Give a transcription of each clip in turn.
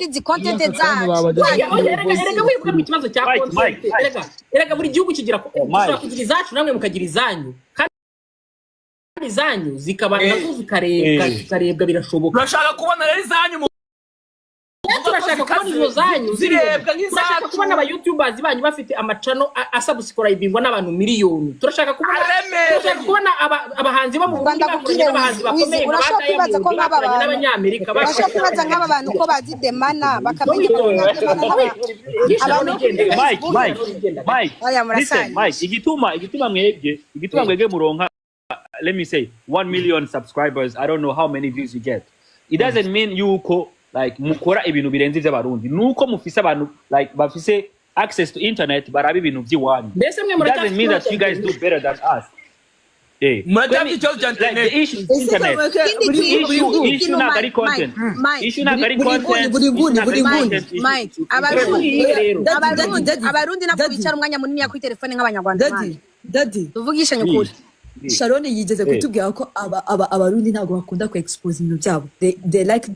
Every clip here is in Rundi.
Izi content zacu. Oya, oya, erega wibuka mu kibazo cya Mike, content. Mike, Mike. Erega buri gihugu kigira Mike. dushobora kugira izacu, namwe mukagira izanyu, kandi izanyu zikaba nazo zikarebwa, zikarebwa, birashoboka. Turashaka kubona rero izanyu mu Turashaka kubona izo zanyu zirebwa zireba. Turashaka nk'izacu. kubona aba youtubers banyu bafite amacano asubscribingwa n'abantu miliyoni. Turashaka kubona Aremereye. Turashaka kubona abahanzi bo mu Burundi Rwanda bakoranye kubwire n'abahanzi Wizi, bakomeye nka ba urashobora kwibaza ko Diamond, nk'aba bakoranye bantu n'Abanyamerika. Urashobora kwibaza nk'aba bantu ko bazi Demana, bakamenya ko Demana abantu Mike, Mike, Mike, Oya, listen, murasanye. Mike, igituma mwebwe muronka, let me say, 1 million subscribers, I don't know how many views you get. It doesn't mean yuko like mukora ibintu birenze ivy'Abarundi. Nuko mufise abantu like bafise access to internet, baraba ibintu vy'iwanyu. Mbese mwe It doesn't mean that you guys do better than us. Muracyafite ikibazo cya Like the internet. issue is internet. Ikindi Buri kintu Issue ikindi issue kintu ntabwo ari Mike, content. Mike, Issue ntabwo ari Buri nguni, content. buri nguni, Issue ntabwo buri ari nguni. content. Mike, Issue Abarundi iyihe rero? Daddy, Abarundi Daddy, Abarundi ntabwo Daddy. bicara umwanya munini kuri telefone nk'Abanyarwanda. Daddy, Mike. Daddy. Tuvugishanye ukuri. Sharon yigeze kutubwira ko Abarundi ntabwo bakunda ku expose ibintu byabo. They like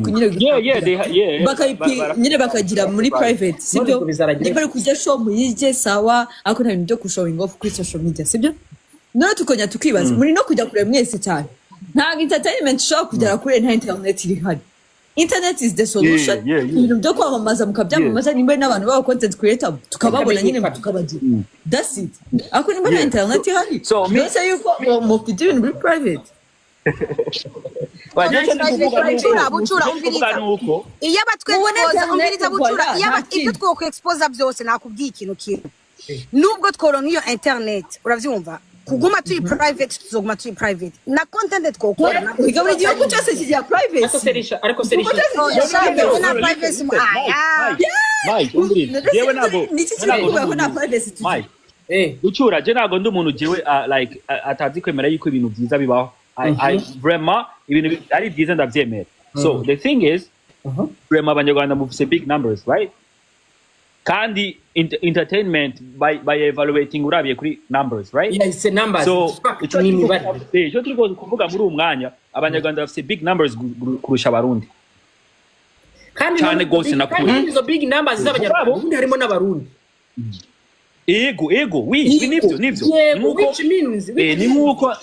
nyine Yeah, they yeah. nyine bakagira muri private, sibyo? None bizaragira. Niba ari kujya show muyirye, sawa, ariko nta bintu byo kushowing off kuri social media, sibyo? None tukongera tukibaza, muri no kujya kure mwese cyane, ntabwo entertainment ishobora kugera kure nta internet iri hano. Internet is the solution. Ibintu byo kwamamaza mukabyamamaza, nimba ari n'abantu b'aba content creator tukababona nyine, tukabagira, that's it. Ariko nimba nta internet ihari, So, byose yuko mufite ibintu muri private. Well, icyo ndi kuvuga ni uko- Bucura, Bucura, icyo ndi kuvuga umviriza. ni uko Iyo Mubone abatwexpoza, internet, umviriza Bucura, voilà, iyo nta ibyo kindi. twokwexpoza byose, nakubwiye ikintu kimwe: nubwo tworonka iyo internet, uravyumva, kuguma turi private, tuzoguma turi private na content twokora ntabwo Wiga buri gihugu cyose kigira Ariko privacy. Serisha, ariko Serisha. Oh, shaka, na privacy aya. Mike, umviriza, jewe ntabwo Niki ntabwo kiri kuvuga ko ndi nta umuntu- privacy tugira? Mike, Eh. Bucura, je ntabwo ndi umuntu jewe like atazi kwemera yuko ibintu byiza bibaho. I vraiment ibintu ari byiza ndabyemera. So the thing is, vraiment Abanyarwanda mufise big numbers, right? Kandi entertainment by evaluating urabiye kuri numbers, right? Yeah, it's a numbers. So Fact, icyo ni turi imibare. Icyo turi kuvuga muri uyu mwanya, Abanyarwanda bafise big numbers kurusha Abarundi. Kandi Cyane gose kandi nakuri. muri izo big numbers z'Abanyarwanda, ubundi harimo n'Abarundi. Ego, oui, nivyo. Yego. Ni nkuko Which means ni nkuko,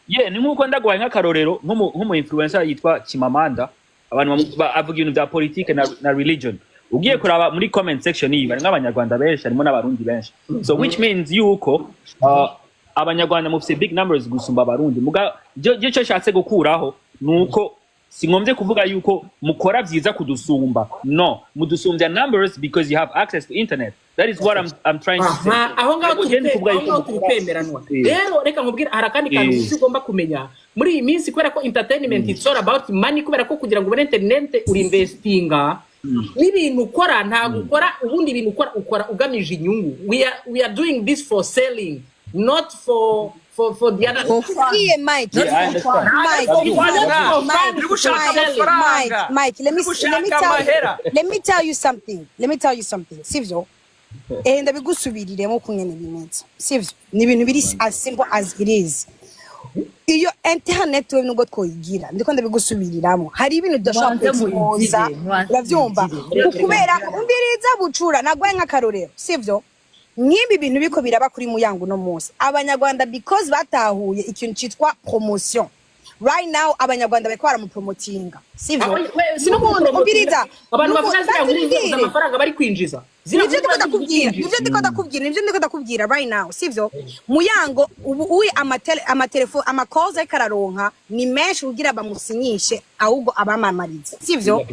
yeah, ni nkuko ndaguhaye nk'akarorero nk'umu influencer yitwa Chimamanda, abantu avuga ibintu bya politike na religion. Ugiye kuraba muri comment section iyi, barimo Abanyarwanda benshi, harimo n'Abarundi benshi. So which means yuko Abanyarwanda mufise big numbers gusumba Abarundi. Muga je icyo nshatse gukuraho nuko singombye kuvuga yuko mukora byiza kudusumba. No, mudusumbya numbers because you have access to internet. That is what I'm trying to say. Aha, aho ngaho Ntabwo ngende kuvuga aho yuko ngaho turi mukora- kwemeranwa. Rero reka nkubwire, hari akandi kantu uzi ugomba kumenya muri iyi minsi, kubera ko entertainment, it's all about money, kubera ko kugira ngo ubone internet uri investinga n'ibintu ukora. Ntabwo ukora ubundi ibintu ukora, ukora ugamije inyungu. We are doing this for selling, not for the other. For fun. Ubwiye Mike. Yeah, I understand. Mike, Ndabyumva. Mike, Mike, Uri gushaka Mike, amafaranga. Mike, Mike, Uri gushaka let me tell you, amahera. let me tell you something. Let me tell you something. Sivyo? Ndabigusubiriremo kungene bimeze. Sivyo? Ni ibintu biri as simple as it is. Iyo internet we nubwo twoyigira, ndiko ndabigusubiriramo. Hari ibintu tudashobora Mubanze kuexposa. muyigire, mubanze Uravyumva? muyigire. Kubera ko umviriza Bucura, naguhaye nk'akarorero, sivyo? Nk'ibi bintu biko biraba kuri Muyango uno munsi, Abanyarwanda because batahuye ikintu citwa promotion, right now Abanyarwanda bariko baramupromotinga, sivyo? Si no N'umuntu, umviriza, abantu bavuga ziriya nkuru Bazibwire. z'amafaranga bari kwinjiza. Ziriya Nivyo ndiko nkuru bari ndakubwira, kwinjiza. nivyo ndiko ndakubwira, nivyo ndiko ndakubwira right now, sivyo? Muyango ubu uyi amatelefone, amakoza ariko araronka ni menshi kugira bamusinyishe, ahubwo abamamariza, sivyo?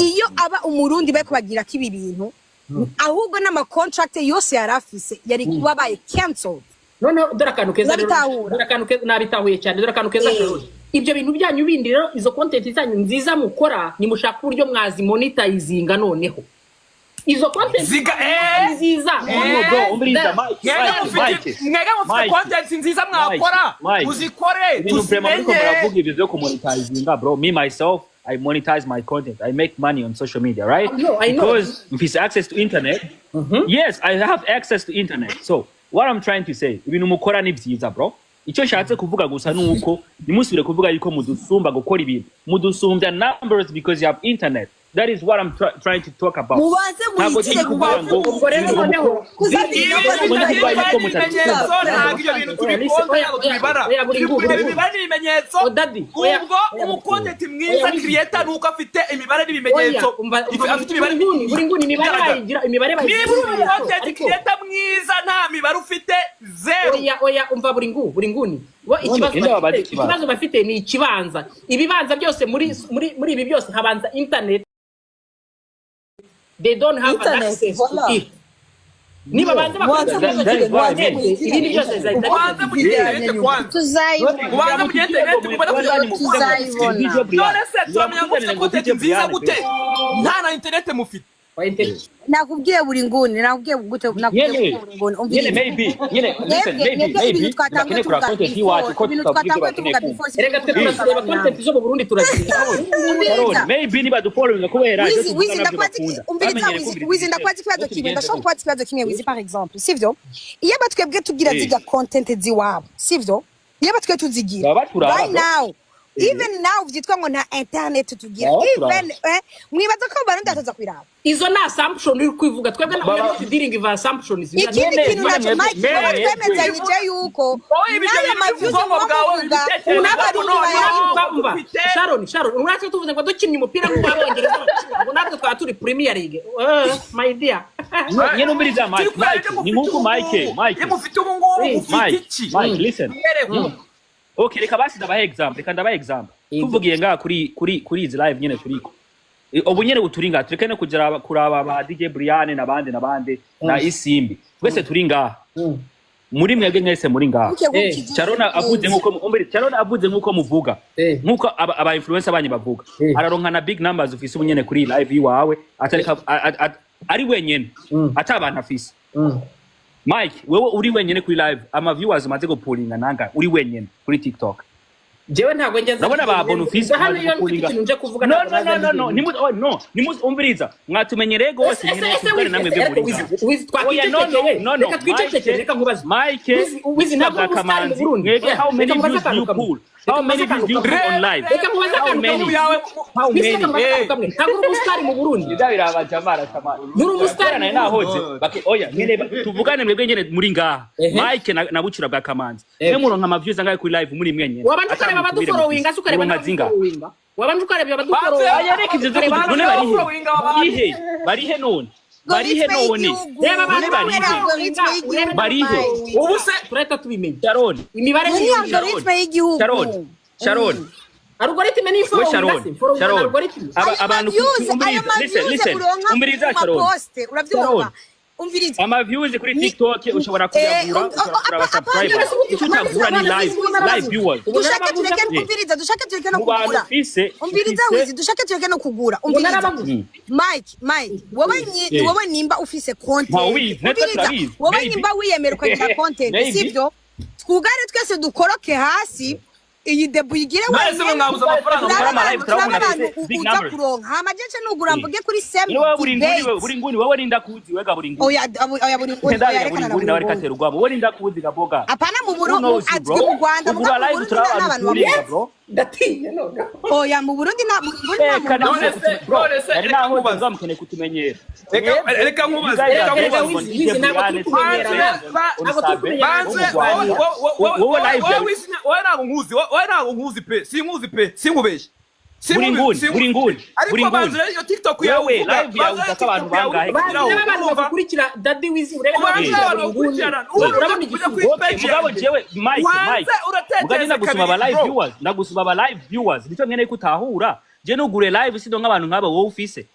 Iyo aba Umurundi bariko bagira ko ibi bintu, ahubwo n'ama contract yose yari afise yari kuba abaye cancelled. Noneho dore akantu keza rero. Urabitahura? Dore akantu keza, nabitahuye cyane. Dore akantu keza rero. Ibyo bintu byanyu bindi rero, izo content zanyu nziza mukora, nimushaka uburyo mwazimonetizinga. Noneho izo content Ziga nziza. No, bro, umviriza, Mike, Mwebwe Mike, mufite Mike. mwebwe mufite Mike. content nziza mwakora, Mike. muzikore Ibintu vraiment muriko tuzimenye. muravuga ibyo byo kumonetizinga, bro, me myself, I monetize my content. I make money on social media, right? I know, I know. Because mfise access to internet. Yes, I have access to internet. So what I'm trying to say, ibintu mukora ni vyiza, bro. Icyo nshatse kuvuga gusa ni uko ntimusubire kuvuga yuko mudusumba gukora ibintu. Mudusumbya numbers because you have internet. That is what I'm trying to talk about. Mubanze Ntabwo muhitire ndi kuvuga ngo Ubwo rero noneho Ibintu Ubwo bitagira ibimenyetso, ntabwo ibyo bintu tubikonta, ntabwo tubibara. Oya, buri Turi nguni. kureba imibare n'ibimenyetso. Oh, daddy. Oya. Ubwo umu content mwiza Oya, creator ni uko afite imibare n'ibimenyetso. Oya, umva umva. Afite imibare Buri nguni, buri nguni imibare igaragara. bayigira, imibare bayigira. Niba uri umu content Ariko- creator mwiza nta mibare ufite, zero. Oya, oya, umva, buri nguni, buri nguni bo ikibazo Ninde wabaza bafite, ikibazo? ikibazo bafite ni ikibanza. Ibibanza byose muri ibi byose habanza internet. They don't have an Internet, access voilà. to it. Niba banza Mubanze bakora That is why I mean. ibindi byose bizahita Ubanze mugire internet kwanza. Tuzayibona. Ubanze mugire internet mubone kugira ngo Tuzayibona. None se turamenya ngo ufite content nziza gute nta na internet mufite? Nakubwiye buri nguni, nakubwiye gute, nakubwiye Nyene, buri nguni. nyene. Umviriza. Maybe nyene, listen, Mwebwe maybe mwebwe maybe ibintu twatanguye bakeneye kuraba tuvuga content y'iwacu ko before, ibintu tutavuga ibyo twatanguye bakeneye tuvuga kumva. before. Erega twe turazireba content zo mu Burundi, turazireba. Sharon, maybe niba dufollowinga kubera ibyo Wizi, tuvuga Wizi, nabyo ndakubaza bakunda. umviriza. Bamenyereye Wizi, kumviriza Wizi, ibyo. ndakubaza ikibazo Bo kimwe. tubigenze Ndashobora gute? kubaza ikibazo kimwe, Wizi. Par exemple, sivyo, iyo batwebwe tugira zirya content ziwabo, sivyo, iyo batwe tuzigira Baba baturaba, right bro. now, even now vyitwa ngo nta internet tugira, Baba baturaba. even mwibaza ko Abarundi bataza kwiraba? Izo ni assumption uri kwivuga. Twebwe na Baba- not dealing with assumptions. Ikindi Nyene, kintu nyene. naco, mwebwe- Mike, wowe mwebwe- twemezanyije yuko Wowe ibyo n'aya bintu ma views by'ubwonko bwawe, muvuga ibitekerezo n'Abarundi byawe, bayariko. Umva, ufite. Sharon, Sharon, natwe tuvuze ngo dukinnye umupira nk'uw'Abongereza bakina, ngo natwe twaba turi Premier League. My dear. Nyene, umviriza, Turi Mike. kureba Mike, ibyo ni mufite nk'uko ubu Mike, ngubu. Mike, Iyo mufite ubu ngubu mufite Mike, iki? Mike, listen. Mwereke. Okay, reka basi ndabahe example, reka ndabahe example. Yego. Tuvugiye ngaha kuri izi live nyene turiko. Ubu nyene uturi ngaha, tureke no kugira kuraba ba DJ Brian n'abandi n'abandi na Isimbi. Twese turi ngaha. Muri mwebwe mwese muri ngaha. Sharon avuze nkuko umbere, Sharon avuze nkuko muvuga. Nkuko aba influencer banyu bavuga. Araronka na big numbers ufise ubu nyene kuri live iwawe, atareka ari wenyene. Ata abantu afise. Mike, wewe uri wenyene kuri live, ama viewers umaze gupulinga nanga uri wenyene kuri TikTok? Jewe ntabwo njya nza. Urabona ba Bonufisi hano bamaze iyo mfite gupulinga. ikintu nje kuvuga, No, ntabwo no, no, naza no, no, ndi. nimu, oh, no, nimu umviriza. Mwatumenyereye gose Ese nyene ese tuvugane namwe byo muri ngaha. Wizi, Oya, no, no, twakicecekeye. no, no. Reka twicecekere, reka nkubaze. Mike, Wizi, Wizi, ntabwo uri umusitari mu Kamanzi. Burundi. Mwebwe, Oya, how many reka nkubaze views do akantu you kamwe. pull? Reka How many nkubaze views do you akantu pull kamwe. on live? Reka nkubaze How akantu many? kamwe. Yawe. How Wizi, many? reka nkubaze akantu kamwe. Ntabwo uri umusitari mu Burundi. Nida biraba jamara tamara. Nturi umusitari Nari mu Burundi. nahoze. Bake, oya, nyene tuvugane mwebwe nyene muri ngaha. Mike na Bucura bwa Kamanzi. Mwe muronka ama views angahe kuri live muri mwenyene? Wabanje ukareba abadufollowinga se, ukareba Muronka zingahe? n'abadufollowinga. Wabanje ukareba abadufollowinga. Aya, reka ivyo vyo Banze none barihe? abafollowinga abantu. Barihe? Barihe none? Barihe none? Reba abantu None barihe? Algorithme y'igihugu. Barihe? Mike. Ubu se Turahita tubimenya Sharon, imibare Muri ni algorithme y'igihugu. Sharon, Sharon, algorithme ni we following Sharon, se following Sharon. algorithme. Aba Ayo abantu ma views, ayo umviriza, ma listen, views listen. uronka Umviriza, ku Sharon. maposte, uravyumva? Sharon. Umviriza. Ama views kuri TikTok ushobora kuyagura, ushobora kuraba subscribers. Icyo utagura ni live viewers. Dushake tureke, umviriza, dushake tureke no Mu bantu kugura. ufise Umviriza, ufise Wizi, dushake tureke no kugura. Umviriza. Narabaguze. Mike, Mike, wowe wowe nimba ufise content, Ntawe ubizi, natwe umviriza, turabizi. wowe Maybe. nimba wiyemera ukagira content, Maybe. sivyo, twugare twese dukoroke hasi, iyi debu uyigire Mwese mwe wenyene. mwabuze amafaranga Turabe mukora ama abantu, live, turabona turabe abantu afise big uza numbers. kuronka. Hama jeje nugura mvuge kuri same Ni wowe buri nguni, wewe debate. buri nguni, wowe ninda kuzi wega buri nguni. Oya, oya, buri nguni, oya, Ndabira reka buri na nguni buri nawe reka nguni. tera urwamo. Wowe ninda kuzi gaboga. Apana, mu Who Burundi knows you, azwi bro? mu Rwanda, Ugura muga mu live Burundi turaba nta abantu n'abantu turinda, bamuzi. bro. Ndatinya none. Oya, mu Burundi nta, mu Burundi nta Eh, muntu kana None bamuzi. se, bro. none se, Nari reka nahoze nkubaze. nza mukeneye kutumenyera. Reka nkubaze, You guys reka are Erega nkubaze. Wizi, Wizi, ntabwo turi kumenyerana. Ntabwo turi kumenyerana. Banze wowe Wowe live wowe yawe. Wizi, wowe ntabwo nkuzi, wowe ntabwo nkuzi pe, sinkuzi pe, sinkubeshye. Buri nguni, buri nguni, buri Ariko nguni. banze iyo TikTok yawe Wewe, uvuga, live yawe banze uzako abantu TikTok yawe bangahe? uvugiraho, Banze urebe abantu urumva? bagukurikira, Daddy Wizi, urebe Ubanze n'abakurikira abantu buri nguni. bagukurikirana. Urabona Ujya igisubizo. kuri Okay, page mugabo yanjye. jewe, Mike, Wanze Mike. uratekereza Mugabo ndagusuma aba kabiri, live bro. viewers, ndagusuma aba live viewers. Nico nkeneye kutahura. Je nugure live sido nk'abantu nk'aba wowe ufise.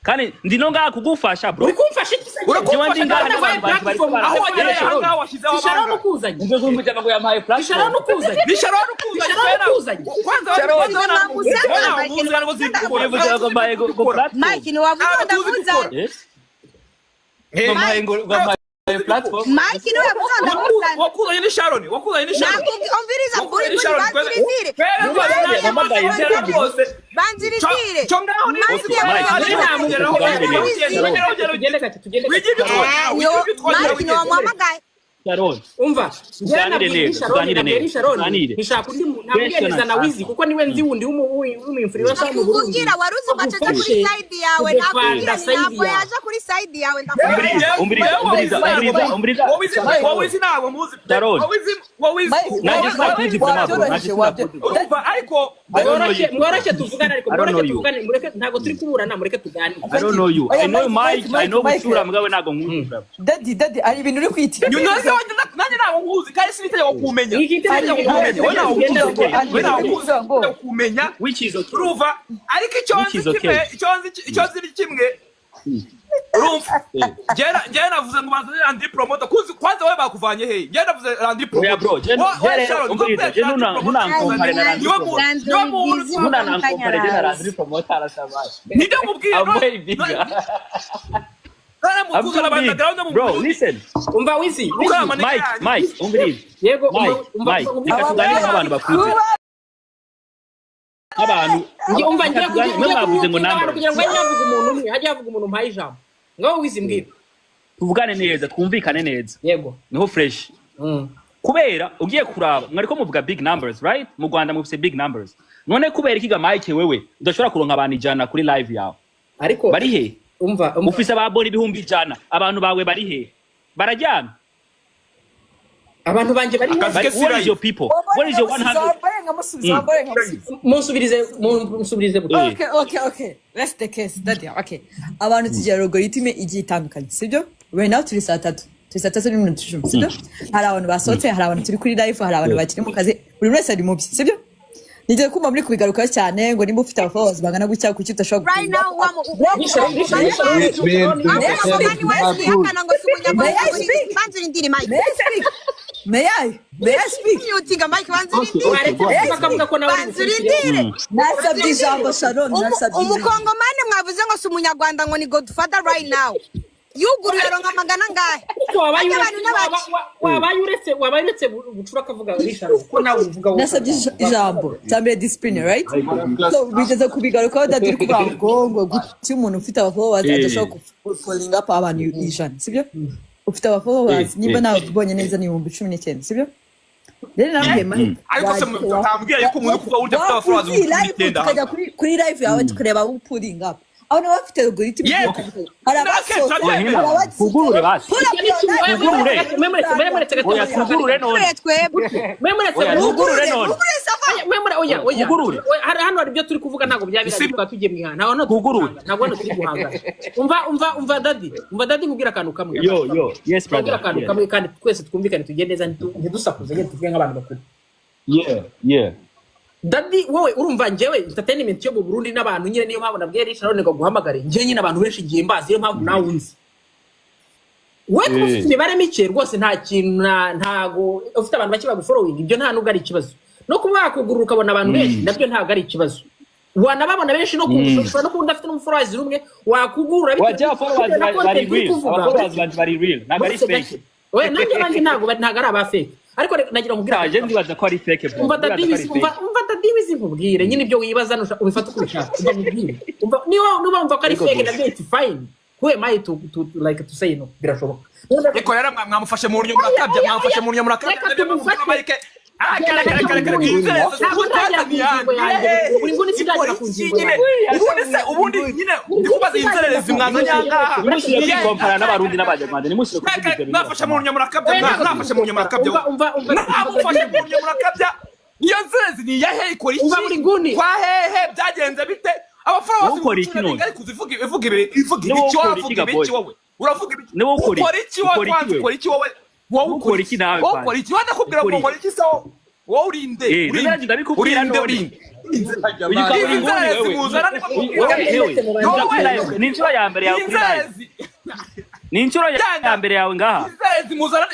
Kandi ndi no ngaha kugufasha, bro. Uri kumfasha iki se? Jewe ndi ngaha Ndaguhaye n'abantu banje bariko platform. Aho wagereye barafasha. aha ngaha washyizeho Si Sharon abanga. ukuzanye. Umve kumva ngo yampaye Si platform. Sharon ukuzanye. Ni Sharon ukuzanye. Ni Sharon ukuzanye. Kwanza Sharon. kwanza ntabwo nkuzi, ntabwo nzi gukora. Uvuze ngo mbaye go platform. Mike, ntiwavuze ngo Ntabwo tuzi ndamuzanye. gukora. Yes. Ngo mbaye ngo mbaye platform. Mike niwe yavuze ngo ndamuzanye. Wakuzanye ni Sharon, wakuzanye ni Sharon. Nakubwi umviriza, buri Wakuzanye ni buri Sharon. banzirindire. Twere Yampamagaye rwose. Banzirindire. Cyo ngaho ni Mike Mike, yavuze Mike, ngo Mike, ndamuzanye. Tugende gake, tugende gake. Wigira ibyo twongera, Eh, wigira yo, ibyo twongera, Mike wigira. ntiwamuhamagaye. Sharon. Umva, njyewe Tuganire nabwiye neza, Sharon, tuganire nabwiye neza, Sharon, tuganire. nshaka undi muntu, nabwiye Question Liza na and Wizi kuko niwe nzi wundi w'umu-influencer wo mu Burundi. Nakubwira wari uzi ko ataja kuri Agufashe side yawe. kudefanda Nakubwira ni side ntabwo yawe. yaja kuri side yawe, ndakubwira. Umviriza, umviriza, umviriza, umviriza, umviriza. Wowe izi ntabwo muzi. Sharon. Wowe izi. Mike, Nanjye sinakuzi vraiment, bro. Nanjye wabyoroheje, wabyo sinakuzi. Urumva, ariko I don't know Mworoshye, you. mworoshye tuvugane, ariko I don't mworoshye know you. tuvugane, mureke, ntabwo turi kuburana, mureke tuganire. I don't know you. Oya, I know Mike, Mike, I know Mike, Bucura, mugabo ntabwo nkuzi. Daddy, daddy, hari ibintu uri kwitira. Nyunoze nanjye ntabwo nkuzi kandi sinitegeko kumenya. Iki Sinitegeko kumenya, wowe ntabwo Genda nkuzi. bigenda. Wowe ntabwo nkuzi, Ngo. sinitegeko kumenya. Which is okay. Urumva, ariko icyo Which nzi is okay. kimwe, icyo nzi ni kimwe, urumva, njyewe navuze ngo banzane Landry Promoter. Kuzi kwanza wowe bakuvanye hehe? Njyewe navuze Landry Oya Promoter. bro, Wowe je rero Sharon, umviriza, je ntunankompare na Landry niwe Promoter. niwe muntu Ntunankompare je na Landry Promoter, arasabaye. Nibyo nkubwiye. I'm way bigger. I'm too big. Bro, listen. Umva Wizi, Wizi. Mike, Mike, umviriza. Yego, umva. Mike, Umva. Mike, Umva. reka tuganire nk'abantu bakuze. Nk'abantu. Umva, ngiye Reka tuganire, mwe kugira mwavuze ngo abantu numbers. kugira ngo hajye havuga umuntu umwe, hajye havuga umuntu mpaye ijambo. Ngaho Wizi, mbwira. Tuvugane neza, twumvikane neza. Yego. Niho fresh. Kubera ugiye kuraba, mwariko muvuga big numbers, right? Mu Rwanda mufise big numbers. None kubera ikiga Mike, wewe udashobora kuronka abantu 100 kuri live yawe? Ariko Bari he? Umva, umva. Ufise ababona 100,000, abantu bawe bari he? Bararyamye? Abantu banjye bari Akazi Bari, ke si what is live. your people? What is your 100? Nkamusubiza, wambare nkamusubiza. Munsubirize, munsubirize buto. Eh. Okay, rest the case, daddy. Okay, abantu tugira algorithm igiye itandukanye, sibyo? Right now turi saa 3, turi saa 3:10, sibyo? Hari abantu basohotse, hari abantu turi kuri live, hari abantu bakiri mu kazi, buri wese ari mu bye, sibyo? Nigeze kumva muri kubigarukaho cyane ngo nimba ufite abafollowers bangana gutya, kuki udashobora Right now wa It means the mukongomani wese wihakana ngo si umunyarwanda. May I speak? Banza urindire, Mike. May I speak? May I? May I speak? Mutinga Mike, banza urindire. Mwaretse bakavuga ko nawe uri Banza bukurikire. urindire. Nasabye ijambo, Sharon, nasabye ijambo. Umukongomani mwavuze ngo si umunyarwanda, ngo ni godfather, right now yuguruye aronka magana angahe? Ariko wabaye Ajya uretse abantu n'abaci. wabaye uretse Bucura akavuga, Richard, kuko nawe uvuga wowe. Nasabye ijambo. Cya mbere, discipline, right? So bigeze kubigarukaho, daddy, uri kuvuga ngo guki umuntu ufite abafollowers adashobora gupullinga up abantu 100, sibyo? Ufite abafollowers, niba nawe ubonye neza, ni 19,000, sibyo? Rero nabwiye Mike, Ariko se mutambwira yuko umuntu kuba urya afite abafollowers wakuzi live, 19,000? tukajya kuri live yawe tukareba abo pulling up, abantu baba bafite algorithm igiye itandukanye. Hari abasohotse, Oya, hari abagize. Kugurure basi. Pull up your live. Kugurure. Mwe muretse gato. Oya, tugurure none. Tureye twebwe. Mwe muretse. Oya, tugurure none. Ugurure, ça va. Oya, mwe oya, oya. Tugurure. Oya, hano hari ibyo turi kuvuga, ntabwo byaba biragiye, twaba tugiye mu ihana, ntabwo hano turi Tugurure. guhangana, ntabwo hano turi guhangana. Umva, umva, umva daddy, umva daddy, nkubwire akantu kamwe. Yo, yo, yes, Nkubwire brother. akantu kamwe kandi twese twumvikane, tugende neza, ntidusakuze nyine, tuvuge nk'abantu bakuru. Daddy, wowe urumva, njyewe entertainment yo mu Burundi n'abantu nyine, niyo mpamvu nabwiye Richard ngo guhamagare. Njyewe nyine abantu benshi ngiye mbazi, niyo mpamvu nawe unzi. We kuba ufite imibare mike rwose, nta kintu, ntago ufite abantu bake bagufollowing, ibyo nta nubwo ari ikibazo. No kuba wakugurura ukabona abantu benshi, nabyo ntabwo ari ikibazo, wanababona benshi no ushobora no kuba udafite n'umufollowers n'umwe, wakugurura bitewe Wajya followers bitewe na bari content uri real. kuvuga. Aba followers banje bari real, ntabwo ari Uretse fake. gake. Oya, nanjye banjye ntabwo ari aba fake, ariko reka nagira ngo nkubwire. Je ndibaza ko ari fake, bro. Umva Ndibaza daddy ko ari wizi, umva fake. umva daddy wizi, nkubwire nyine ibyo wibaza ubifate uko ubishaka. Umva nkubwire, umva, niba wumva ko ari Yego, fake, boss. nabyo it's fine. Who am I to like to say no? Birashoboka. Ariko rero mwamufashe mu buryo murakabya, mwamufashe mu buryo murakabya. Reka Nabyo tumufate. muvuga Mike. Ah, kare kare kare kare, inzererezi Ntabwo ndagera ku ngingo yanjye. Buri nguni sindagera ku ngingo nyine yanjye. Ubundi se, ubundi nyine ndikubaza, inzererezi mwazanye ahangaha? Nimushyire kwikompara n'Abarundi n'Abanyarwanda, nimushyire kuvuga ibyo bintu. Mwafashe mu buryo murakabya, mwafashe mu buryo murakabya. Umva, umva, umva. Mwamufashe mu buryo murakabya. Iyo nzererezi ni iya hehe? Ikora iki? Umva buri nguni. Kwa hehe? Byagenze bite? Abafollowers Wowe ukora iki none? ariko uzivuga, ivuga ibi, ivuga Niwowe ibiki? ukora Wowe iki, uravuga Gaboy? ibiki wowe? Uravuga ibiki? Niwowe ukora Ukora iki? iki wowe? Ukora iki Kwanza wewe? ukora iki wowe? Wowe Ukora iki nawe Wowe kwanza? ukora iki? Wenda kubwira ngo Ukora nkora iki se wowe? Wowe urinde? Eh, nanjye ndabikubwira Urinde? none. Urinde? Uyu ukaba Izi inguni nzererezi wewe. muzana. Wewe, hewe, Wowe. kuri live, ni inshuro ya mbere yawe kuri live. Inzererezi. Ni inshuro ya Jyana. mbere yawe ngaha. Inzererezi muzana,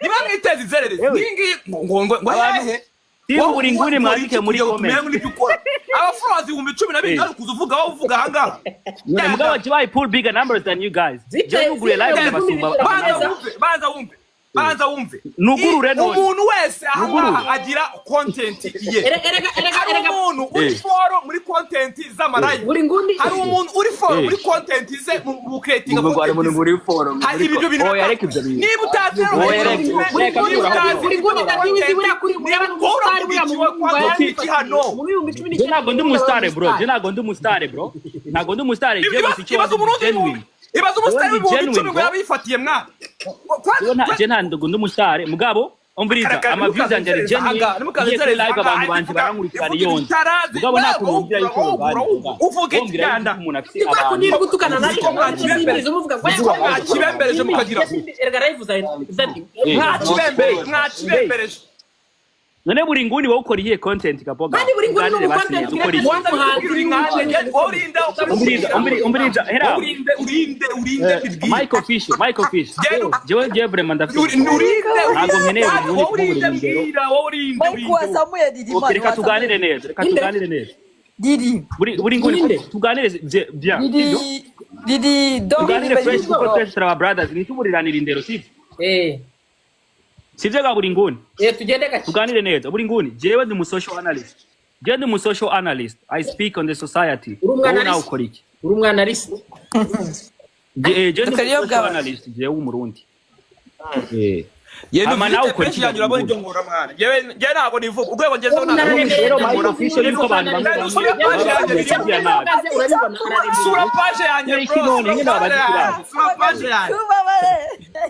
niba mwiteza inzererezi Yewe. iyi ngiyi ngo Abantu- hehe? Timu buri nguni mwandike muri comment. N'ibyo ukora, abafollowers 12,000, Eh. ari kuza uvuga wowe, uvuga ahangaha. None mugabo jibaye pull bigger numbers than you guys. Zite- Je nuguruye live zite- ndabasumba. Banza wumve, banza wumve. Banza wumve. Nugurure none. Umuntu wese aha Nugurure. ngaha agira content ye. Erega, erega, Hari erega. umuntu uri fort muri content z'amalive. Buri nguni. Hari umuntu uri fort muri content ze, mu creating Ngo hari umuntu content ze. muri forum. Hari ibyo bintu. Oya, reka ibyo bintu. Niba utazi rero, Oya, reka, reka, niba utazi Buri nguni, Daddy Wizi, buriya kuri niba wowe uravuga iki, wowe kwanza iki hano? Mu 2019. Je ntabwo ndi umusitare, bro. Je ntabwo ndi umusitare, bro. Ntabwo ndi umusitare. Je gusa icyo Ibaza ndi umurundi genuine. Ibaza umusitari Ubundi w'10,000 ngo genuine, bro. yaba yifatiye mwana. Je ntabwo ndi umusitare, mugabo umviriza, ama views yanjye ari genuine. Ngiye kuri live, abantu banje barankurikirana iyo nzi. Mugabo nta kuntu wumvira yuko ruganira. Uvuga iki, Wumvira yuko Ganda? umuntu afite Ni kwa abantu. kundi uri gutukana na Siko mwakibembereje. umuvuga ngo Siko mwakibembereje mukagira. Erega live zawe Daddy. Mwakibembereje. None buri nguni wowe ukora iyihe content, kaboga? Kandi buri nguni ni Tuganire umu basi content neza, ukora iki? creator. Wanda uri nkande, wowe urinda. Umviriza, umviriza, hera. Urinde, urinde, urinde bibwire. Michael Fish, Michael Fish. Genda. Jewe vraiment ndafite. Urinde. Ntabwo nkeneye buri nguni Wowe kuba urinde buri ngero. mbwira, wowe urinde. Mike, wazamuye Didi. Okay, Man, reka tuganire wazamuye. neza, reka Inde. tuganire neza. Didi. Buri nguni Inde. tuganire bien. Didi. Sibyo? Didi donc Tuganire fresh kuko twese turi aba brothers, ntituburiranire indero, sibyo? Eh. Sibyo ga buri nguni? Eh, tugende gake. Tuganire neza buri nguni. Jewe ndi mu social analyst. Jewe ndi mu social analyst. I speak on the society. Uri Wowe nawe umwanalist. ukora iki? Uri umwanalist. Jewe ndi mu Dr. social Bwaba. analyst, jewe w'umurundi. Eh. Yenda Ama nawe ufite ukora page iki yanjye, urabona ibyo nkora mwana. Njyewe ntabwo nivuga urwego ngezeho, ntabwo Ubundi rero Michael Fish yuko abantu bamwe Sura page yanjye, bamwe nabi. Sura page yanjye, Nyine iki bro. none, nyine Sura wabaza page yanjye, ikibazo. sura page yanjye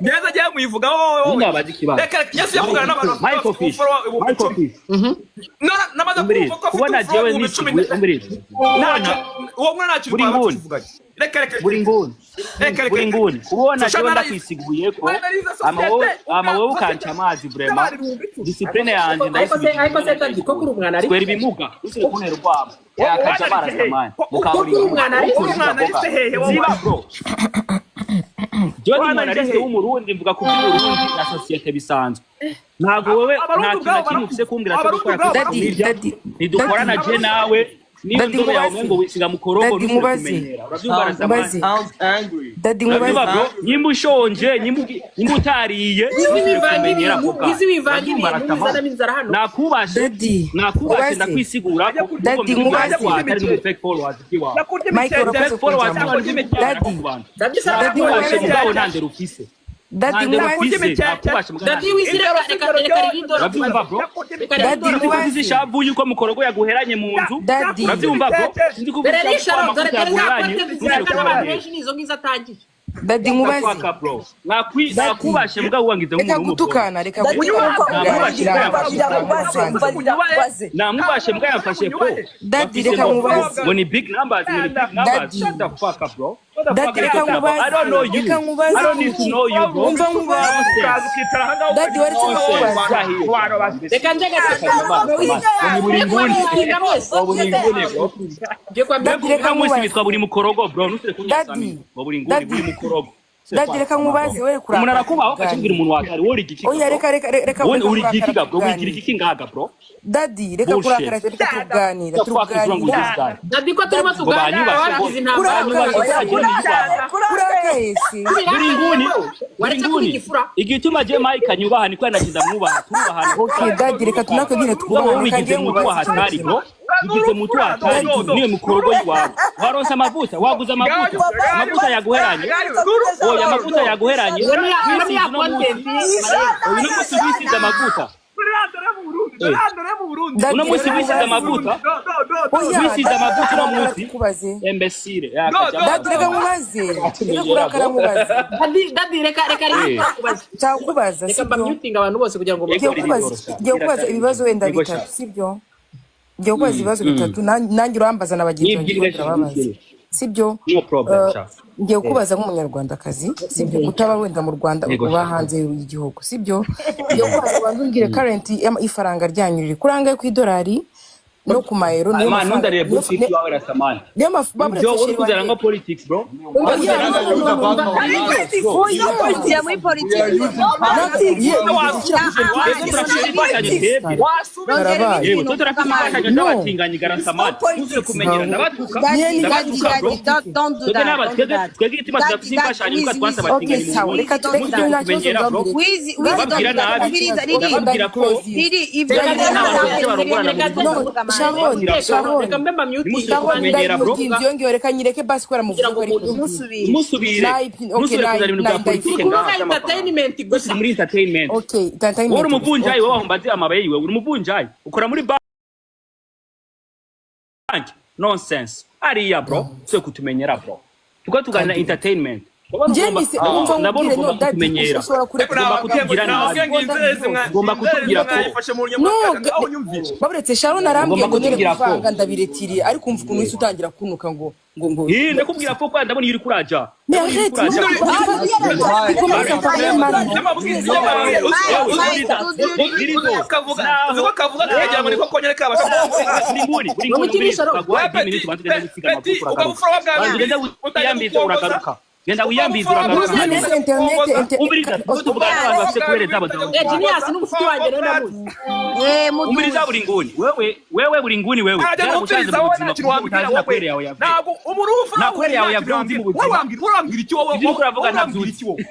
neza, ngiye muyivugaho wowe. Nyine wabaza ikibazo. Reka reka, Yesu yavugana n'abantu Michael bafite Fish, follower ibihumbi Michael icumi. Fish. Namaze Umviriza, kumva ko afite kubona follower jewe 10,000. nisiguye, umviriza. Ntacyo uwo mwana, ntacyo Buri twaba nguni. tuvuganye. Reka reka. Buri nguni. Reka reka. Buri nguni. Kubona Social jewe analyst. ndakwisiguye ko Analyse ama wowe société. ama wowe ukanca amazi, vraiment. Discipline yanjye Ariko se, ariko se ndayisubije. Daddy, ko kuri umwanalist. Twera ibimuga, usire kuntera urwamo. Yakaja barasamani. Ko kuri umwanalist. Uri umwanalist hehe wowe? Ziba, bro. Jewe ndi Umwanalist umwanalist hehe? w'umurundi, mvuga ku by'Uburundi na société bisanzwe. Ntabwo wowe nta Abarundi kintu na ubwabo kimwe ufise kumbwira cyo Abarundi gukora ubwabo kuri Daddy, media. Daddy, Ntidukorana Daddy. je nawe. Niyo Daddy, nzobe yawe nkubaze. umengo wisiga mukorogo, Daddy, ntusubire nkubaze. kumenyera. Uravyumva, Rasamani? Nkubaze. Sounds angry. Daddy, Uravyumva, nkubaze. bro? Nyimba ushonje, nyimba utariye, Izi ntusubire wivanga kumenyera ibintu, vuga. izi wivanga Uravyumva, ibintu, Rasamani? bizanamo inzara hano. Nakubashe, Daddy, nakubashe, nkubaze. ndakwisigura ko Daddy, nkubaze. atari mu fake followers bw'iwawe. Nakurya Mike, imikeke. urakoze Fake followers kunjamo. n'abantu b'imikeke Daddy, ku bantu. Daddy, Daddy, Nakubashe nkubaze. mugabo nta ndero ufise. Daddy, Nta ndero nkubaze. ufise, nakubashe mugabo nta Daddy ndero. Wizi, reka reka reka Ridoro. Uravyumva, bro? Reka Daddy, Ridoro. Sinzi ko uvuze nkubaze. ishavu yuko mukorogo yaguheranye mu nzu. Daddy. Uravyumva, bro? Sinzi ko uvuze Dore ishavu ko nisharo, amavuta dore dore za yaguheranye. content Ntusubire ziraka n'abantu kumenyera. benshi nizo ngizo atangiye. Daddy, nkubaze. Fuck up, bro. Daddy. Nakubashe mugabo wangize Reka nk'umuntu w'umugore. gutukana, reka Daddy, gutukana. umva Namubashe Tuganira. mugabo umva ndakubaze, umva ndakubaze. Namubashe mugabo yamfashe po. Daddy, Bafise reka ngo nkubaze. ngo ni big numbers, ngo ni big numbers. Daddy. Shut the fuck up, bro. What the Daddy, fuck are you reka talking about? I don't know nkubaze. you. Reka nkubaze. I don't need to know you, bro. Umva nkubaze. Uraza ukicara aha ngaha. Daddy, waretse nkakubaza. Reka nje gato. Ngo ni buri nguni. Mwese mwese. Ngo buri nguni, bro. Ngiye kwambara. Daddy, reka Uno munsi nkubaze. bitwa buri mukorogo, bro. Ntusubire kunyasamira. Daddy. Ngo buri nguni, Daddy. buri mukorogo. Daddy, reka nkubaze, we Umuntu kurakara. arakubaho ukakibwira umuntu watari wowe uri igiki? Oya, reka reka reka Wowe reka uri igiki kurakara, ga, bro? Wigira tuganire. igiki ngaga, bro? Daddy, reka Bullshit. kurakara, reka tuganira, The fuck is wrong with this tuganira. guy? Daddy, ko turimo Ngo tuganira banyubashe ngo wagize intambara. banyubashe Kurakaye. ko agira niyubaha. Kurakaye se. Buri nguni, buri Waretse kuba nguni. igifura. Igituma je Mike anyubaha niko yanashize amwubaha, turubahana. Okay, Daddy, reka tunako nyine Wowe twubahane wigize kandi mutu wa nkubaze ikintu hatari, kimwe. bro. Wigize mutu wa hatari. Daddy. Niwe mukorogo iwawe. Waronse amavuta, waguze amavuta. Amavuta yaguheranye. Oya, amavuta yaguheranye. Iyo ni ya Wisize uno munsi. content. Uno munsi wisize amavuta. Daddy, Uno munsi reka wisize nkubaze. amavuta. Oya, Wisize Daddy, amavuta uno kurakara munsi. tukubaze. Imbecile. Yakaja. Daddy, reka nkubaze. Reka kurakara nkubaze. Daddy, Daddy, reka reka reka kubaza. Nshaka Reka sibyo? mbamutinga abantu bose kugira ngo Yego, Ngiye kubaza, ngiye kubaza ibibazo wenda Yego, bitatu, sha. sibyo? Ngiye kubaza ibibazo bitatu, nanjye urambaza na bagenzi banjye Nibwire, turababaza. nibwire. Sibyo? No problem, Eh, sha. Ngiye kubaza nk'umunyarwandakazi, sibyo? Utaba wenda mu Rwanda, Yego, uba sha. hanze y'igihugu, sibyo? Ngiye kubaza, ubanza umbwire current ifaranga ryanyu riri kuri angahe ku idolari? no ku mayero, niyo Man, mafaranga ntundarire bullshit iwawe, Rastaman. Niyo mafaranga. Ibyo uri kuzana ngo politics, bro. Oya, no, no, no, no, no. Oya, muri politiki. Twebwe turafite imfashanyo twebwe. Karabaye. Yewe, twe turafite imfashanyo No. z'abatinganyi, Rastaman. Ntuzire kumenyera, ndabatuka. Niyo. Ndabatuka, bro. Twebwe n'aba twebwe igituma tudafite imfashanyo nuko twanse Okay, abatinganyi mu sawa, Burundi. reka tureke ibyo, Ntuzire nta kibazo. kumenyera, bro. Ndababwira. Wizi, Wizi, Ndababwira nabi. umviriza Riri. Ndababwira ko Riri, ibyo Reka n'abantu bafite barongorana mu No, Burundi. Sharon, Sharon, Reka mbe mute. Ntimusubire Sharon, kumenyera, bro. ndayimutinze iyo ngiyo, reka nyireke basi kubera muvuze Kugira ko ngo ari umuntu politiki. Musubire. Musubire. Okay, Musubire kuzana ibintu bya politiki Turi kuvuga ngaha by'amafaranga. entertainment gusa. Turi muri entertainment. Okay, entertainment. Wowe uri umuvunjayi, wowe wahumbaze amabaye yiwe, uri umuvunjayi ukora muri banki, nonsense ariya, bro. Twe kutumenyera, bro, tuko tuganira entertainment. Ndabona Njye ugomba mise umva ndabona nkubwire, no, ugomba daddy, kutumenyera. ushobora kureka. Ugomba kutubwira nabi. Ugomba kutubwira ko No, baburetse Sharon arambwiye Ugomba ngo nere kutubwira ko kuvanga, ndabiretiriye, ariko umva ukuntu uhise utangira kunuka ngo Ih, ndakubwira ko kwa ndabona iyo uri kuraja. Mais Ndabona iyo uri arrête, kuraja. non, il commence à parler mal. Uzi kavuga kagira ngo niko konyine kabasha. Buri nguni, buri nguni, Umukinisha umviriza, baguhaye 10 minutes, ubanze ugende wisiga amavuta, uragaruka. Banza ugende wiyambize, uragaruka. Genda wiyambize, uragaruka. None se internet Umviriza, tuko tuvugana n'abantu bafite kubere zabo za Eh, Genius n'umushuti wanjye rero ndamuzi. Eh, muduze. Umviriza, buri nguni, wewe, wewe, buri nguni, wewe Ajya byaragusanze kumviriza mu wowe, buzima nta kintu kuko wambwira utazi na wowe. kwere yawe yavuye. Ntabwo umuntu w'umufura Na kwere yawe yavuye uzi mu buzima. Wowe wambwira, wowe wambwira iki wowe? Ibyo uriko uravuga Wowe ntabyo wambwira uzi. iki wowe?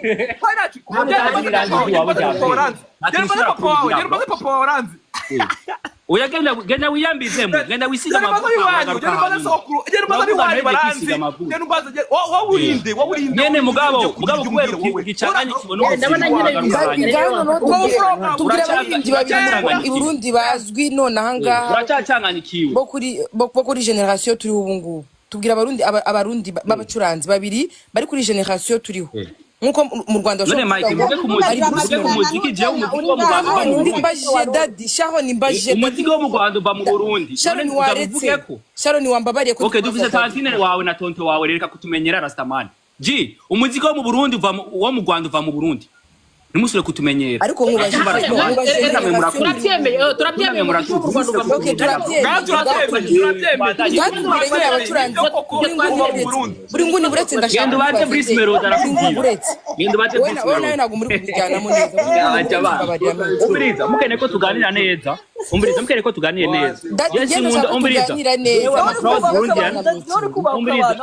Wowe nta kintu- Ntabwo utazi ibirango by'iwawe byavuye. Nta kintu Genda ubaze ushobora papa wawe, kubigira, genda ubaze bro. papa wawe aranzi. Oya, genda, genda wiyambizemo, genda wisiga Genda ubaze amavuta, abiwanyu, uragaruka genda ubaze hanyuma. sokuru, genda ubaze Uravuga abiwanyu ntege baranzi. kwisiga amavuta. Genda ubaze, wowe urinde, wowe urinde. Nyene mugabo, Ujye kugira mugabo ibyo kubera umbwira wowe. ugicanganya ikibono Ndabona nyine uragaruka Daddy, hanyuma. ngaho noneho Ubwo tubwire bufura bwawe tubwire abaririmbyi babiri i Burundi bazwi none aha ngaha Uracyacanganyikiwe. bo kuri generation turiho ubu ngubu. Tubwire Abarundi, Abarundi b'abacuranzi babiri bari kuri generation turiho, nkuko mu Rwanda None bashobora Mike, kuvuga muve ngo ku muziki, ari muve ku muziki. Jewe umuziki wo mu Rwanda uva mu Sharon, Burundi. mbajije Daddy, Sharon, mbajije Daddy. Umuziki wo mu Rwanda uva mu Burundi. Sharon, None waretse. ndabuvugeko. Sharon, wambabariye ko Okay, tukubaza dufise Daddy. tantine wawe na tonto wawe, reka kutumenyera, Rastaman. G, umuziki wo mu Burundi uva wo mu Rwanda uva mu Burundi. Ntimusubire kutumenyera. Ariko nkubajije, no, nkubajije Namwe generation. murakuzi. Turabyemeye, turabyemeye, umuziki wo mu Rwanda uva mu Okay, Burundi. turabyemeye. Ngaho turabyemeye, turabyemeye. Ngatubwire nyine abacuranzi buri nguni buretse, buri nguni buretse, ndashaka Genda ubaze kukubaza Bruce de. Melody Buri nguni arakubwira. buretse. Genda ubaze Wowe Bruce wowe nawe Melody. ntabwo muri kubijyanamo neza. Buri nguni Yaja buretse, ba. mbabarira mwe. Umviriza, mukene ko tuganira neza. Umviriza, mukene ko tuganire neza. Daddy, Yes, njye nkunda ndashaka ko umviriza. tuganira neza. Jewe ama proud Burundian. Umviriza,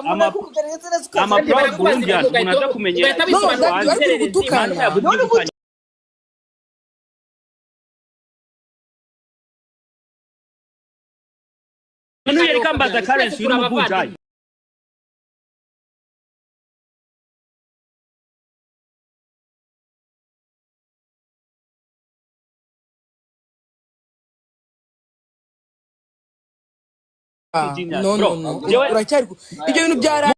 ama proud Burundian, umuntu aza kumenyera. Ugahita No, bisobanura Daddy, wari uri gutukana. Imana yavuze igukanye. None yariko ambaza currency, uri umuvunjayi. Ah, Genius. no, Bro, no, no. jewe Uracyari ibyo bintu byara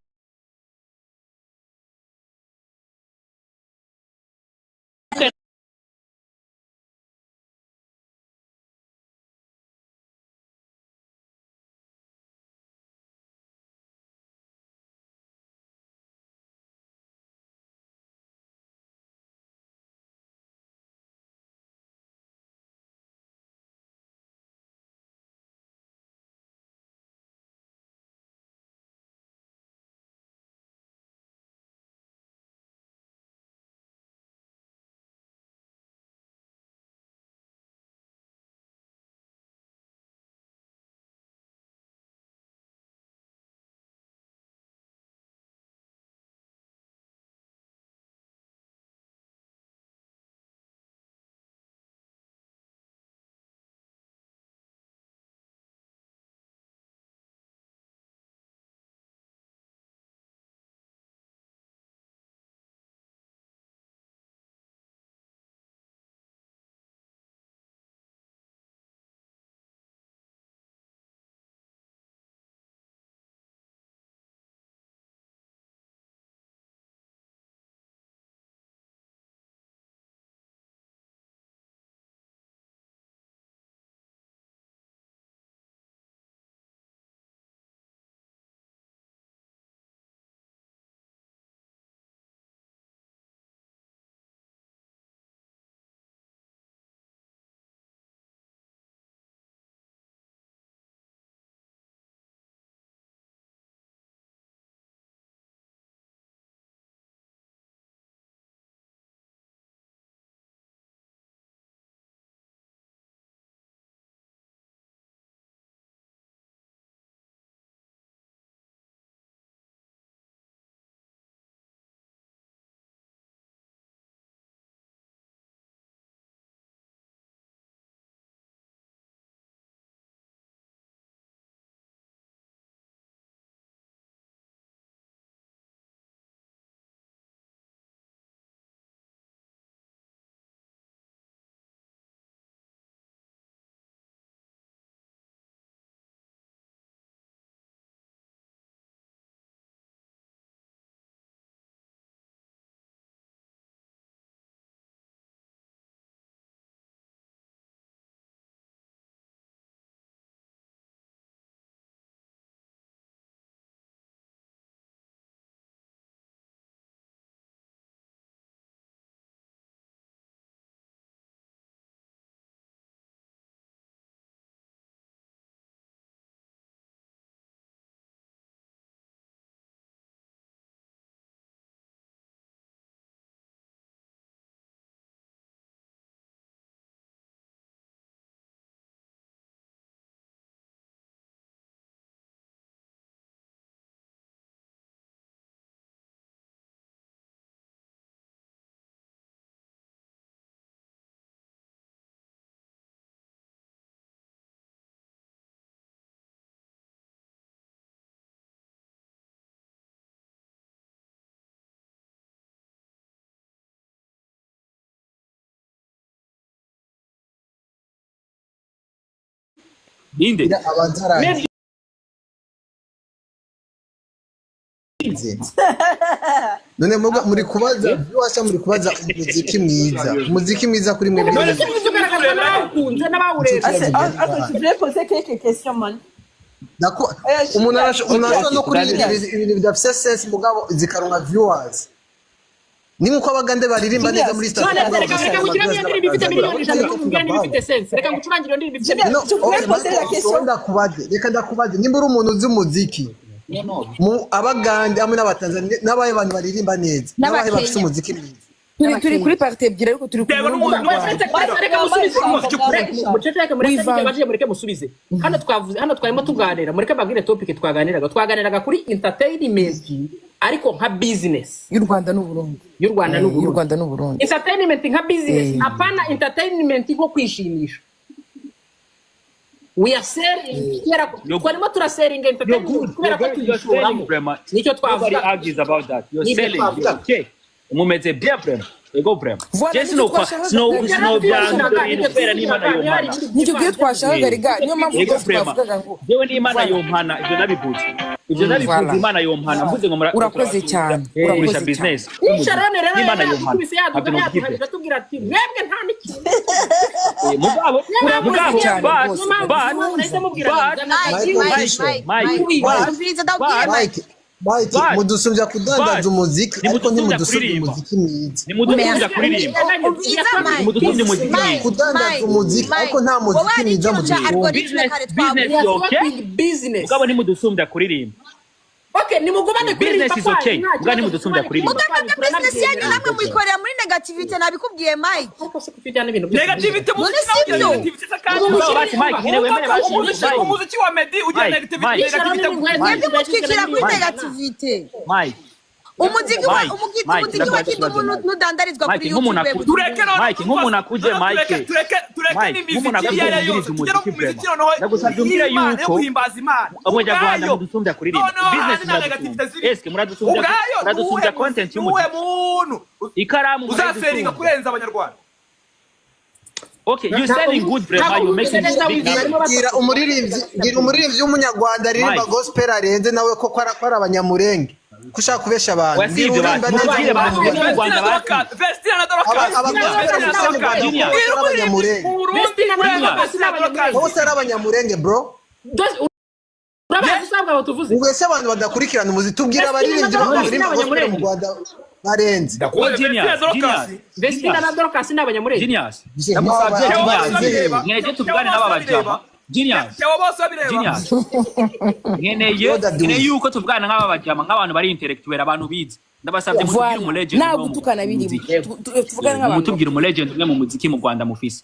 Inde? Abanza arangize. None muga muri kubaza viewers, muri kubaza umuziki mwiza, umuziki mwiza kuri mwebwe? None se mwiza ugaragazwa n'abawukunze n'abawurebye. Ah, attends, tu voulais poser quelques questions, man. Umuntu arashobora no kuririmba ibintu bidafise sense, mugabo zikaronka viewers. Ni nkuko Abagande baririmba neza muri East None Africa. se reka ngucurangire iyo ndirimbo ifite miliyoni 100, umbwire niba ifite sense. Reka ngucurangire iyo ndirimbo ifite No, Tu voulais okay, poser la question. Ndakubaze, reka ndakubaze, nimba uri umuntu uzi umuziki mu Abagande hamwe n'Abatanzania, n'abahe bantu baririmba neza, n'abahe bafise umuziki mwiza? Turi kuri partie ebyiri, ariko turi ku Reba murongo n'umuntu- Reka musubize. Umuziki Muceceke, mureke. Wivanga. Nibyo abajije, mureke musubize. Hano twavuze, hano twarimo tuganira, mureke mbabwire topic twaganiraga. Twaganiraga kuri entertainment, ariko nka business. Y'u Rwanda n'Uburundi. Y'u Rwanda Y'u n'Uburundi. Rwanda n'Uburundi. Entertainment nka business, apana entertainment nko kwishimisha. We are selling, kubera ko twarimo turasellinga You're entertainment good. kubera ko You're good. You're selling tuyishoramo. vraiment. Nicyo Nobody twavuga. argues about that. You're Nibyo selling. twavuga. You're okay. Mumeze bien vraiment. Ego vraiment. Voilà, Je nicyo sino kwa twashakaga. sino Nibyo sino twashakaga, byanga nibyo kubera n'Imana twifuzaga, yompana. Nicyo gihe twashakaga rega, niyo mpamvu Ego rwose vraiment. twavugaga ngo Jewe n'Imana Voilà. yompana, ivyo nabivuze. Ivyo nabivuze, Voilà. Imana yompana. Mvuze ngo Urakoze cyane. kugurisha Urakoze cyane. business. Sharon rero N'Imana yompana. yadukubise, yaduka Ntabyo nubwibwe. yaduhagije, atubwira ati mwebwe nta n'ikintu. Mugabo, mugabo, cyane but rwose. but but Mike, Mike, Mike, Mike, Mike, umviriza ndabwire Mike. Mike, Mike, mudusumbya kudandaza umuziki, ariko Ntimudusumbya ntimudusumbya kuririmba. umuziki mwiza. Nimudusumbya kuririmba. Umviriza Mike. Nimudusumbye umuziki Mike, mwiza. Kudandaza Mike, umuziki, Mike. ariko nta Wowe muziki hari mwiza ikintu cya mudusumbya. algorithme Business kare business twavuze. is okay. Business. Mugabo ntimudusumbya kuririmba. Okay, nimugumane kuririmba Business is okay. kwanyu, nta Mugabo kibazo, ntimudusumbya mugumane kuririmba. Mugabo business yanyu namwe muyikorera muri negativity, nabikubwiye Mike. Ariko se kuki ujyana ibintu byose? Negativity None muziki si nawe ugira byo? negativity se kandi? Mugabo basi Mike, nyine wemere basi. Umuziki, Mike, umuziki wa Meddy ugira Mike, negativity. Mike. Negativity. Mwebwe mutwikira kuri negativity. Mike, Umuziki wa Mike, umuziki Mike, umuziki wa ndakubaza Kidumu ikibazo, Mike. ntudandarizwa Mike, kuri nk'umuntu YouTube. Tureke noneho Mike, nk'umuntu akuze, noneho Mike. tureke Mike, n'imiziki nk'umuntu akuze iyo ari yo wumviriza yose, tugere umuziki mu muziki vraiment. noneho Ndagusabye umbwire y'Imana, yo yuko guhimbaza Imana Abanyarwanda ubwayo. mudusumbya kuririmba. Noneho Business handi nta negativity muradusumbya. ziri. Eske muradusumbya Ubwayo muradusumbya nuwuhe content nuwuhe y'umuziki? muntu Ikaramu uzasellinga muradusumbya. kurenza Abanyarwanda? Okay, you selling good vraiment, you making big numbers. Bwira umuririmbyi w'Umunyarwanda aririmba Mike. gospel arenze nawe, ko ari Abanyamurenge, ko ushaka kubesha abantu. Oya, si Bwira ibyo uririmba basi. neza Mubwire basi, Abanyarwanda. mu Rwanda Vestina basi. Dorcas, Vestina na Dorcas, Abanyarwanda Vestina na Dorcas. Genius. Bwira ari Abanyamurenge. umuririmbyi mu Burundi Vestina na kurenza Dorcas Vestina na Dorcas. Bose ari Abanyamurenge, bro. Urabazi usabwa abo tuvuze. Ubwo se abantu badakurikirana umuziki, tubwira Vestina abaririmbyi na Dorcas baririmba ni gospel mu Abanyamurenge. Rwanda barenze. Ndakubaza Genius, Vestina Dorcas. genius. Vestina na Dorcas ni Abanyamurenge. Genius. Aba- Ndamusabye Theo bose Genius. babireba. Nkeneye tuvugane n'aba bajama. Genius. Theo bose babireba. Genius. Nkeneye Yoda nkeneye dude. yuko tuvugana nk'aba bajama, nk'abantu bari intellectuel, abantu bize. Ndabasabye mutubwire Voilà. umu legend Nta umwe mu gutukana birimo. muziki. Tuvugane nk'abantu. Mutubwire umu legend umwe mu muziki mu Rwanda mufise.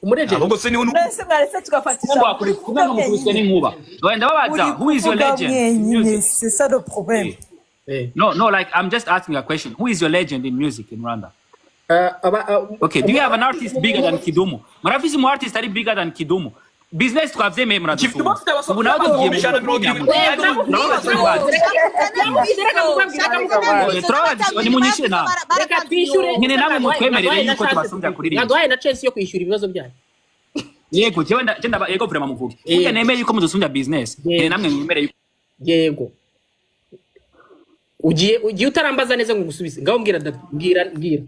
Umulegend. Ahubwo se niwe Mwese mwaretse tugafatisha. Mungu akuri kumwe ngo mukubiswe n'inkuba. Wenda babaza, Muri who is your kuvuga legend in mwenyine, music? c'est ça le problème. No, no, like I'm just asking a question. Who is your legend in music in Rwanda? Okay, do you have an artist bigger than Kidumu? Murafise umu artist ari bigger than Kidumu? Business twavyemeye, Kidumu muradusumbya. afite abasohoka Ubu nawe tugiye mu 170,000. Nimunyishyure nawe. Reka twishyure. Nyine namwe mutwemerere yuko tubasumbya kuririmba. Naduhaye na chance yo kwishyura ibibazo byanyu. Yego, jewe yego vraiment muvuge. Burya nemeye yuko mudusumbya business. Nyine namwe mwemere yuko Yego, ugiye utarambaza neza ngo ngusubize. Ngaho mbwira Dadu, mbwira, mbwira.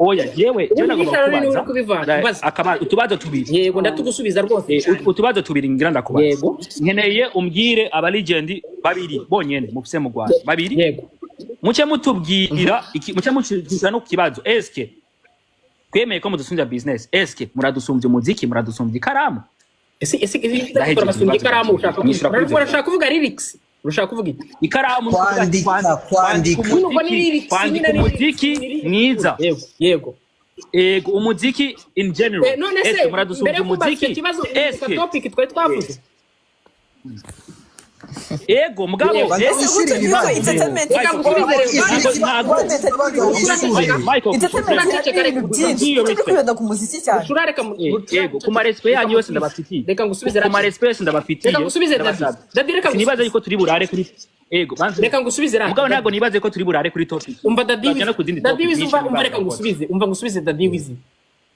Oya, jewe Ubundi nagomba Sharon niwe uri kubaza. kubivanga, mbaza. Utubazo tubiri. Yego, ndatugusubiza rwose cyane. Utubazo tubiri ngira ndakubaza. Yego. Nkeneye umbwire aba legend babiri bonyene mufise mu Rwanda. Babiri. Yego. Muce mutubwira muce mucisha no ku kibazo. Eske twemeye ko mudusumbya business? Eske muradusumbya umuziki, muradusumbya ikaramu? Ese Ndahejeje turabasumbya ibibazo ikaramu, byanjye. ushaka Nyishyura kuri kuvuga, ibyo. urashaka kuvuga lyrics, urashaka kuvuga iki? Ikaramu. Kwandika, kwandika. Ubwo ni lyrics, Kwandika nyine ni umuziki lyrics, ni lyrics. mwiza. Yego, yego. Ego, umuziki in general. None se Eske mbere muradusumbya yo kubaza icyo umuziki? kibazo, uribuka Eske topic twari twavuze? Ego, mugabo Banza eske wishyure ibibazo. Entertainment. Reka ngusubize rero. Wishyure. Michael, Entertainment irimo ibintu byinshi. Turi kwibanda ku muziki cyane. Ucura, reka Yego, ku ma respect yanyu yose ndabafitiye. Reka ngusubize. Ku ma respect yose ndabafitiye. Reka ngusubize, Dadi. Ndabasabye. Dadi, reka Sinibaza ngusubize. yuko turi burare kuri, ego banze. Reka ngusubize rata. Mugabo ntabwo nibaze ko turi burare kuri topic. Umva, Dadi Turaja no Wizi. ku zindi Dadi topic Wizi, nyinshi umva, umva, reka nibaza. ngusubize. Umva ngusubize, Dadi Wizi.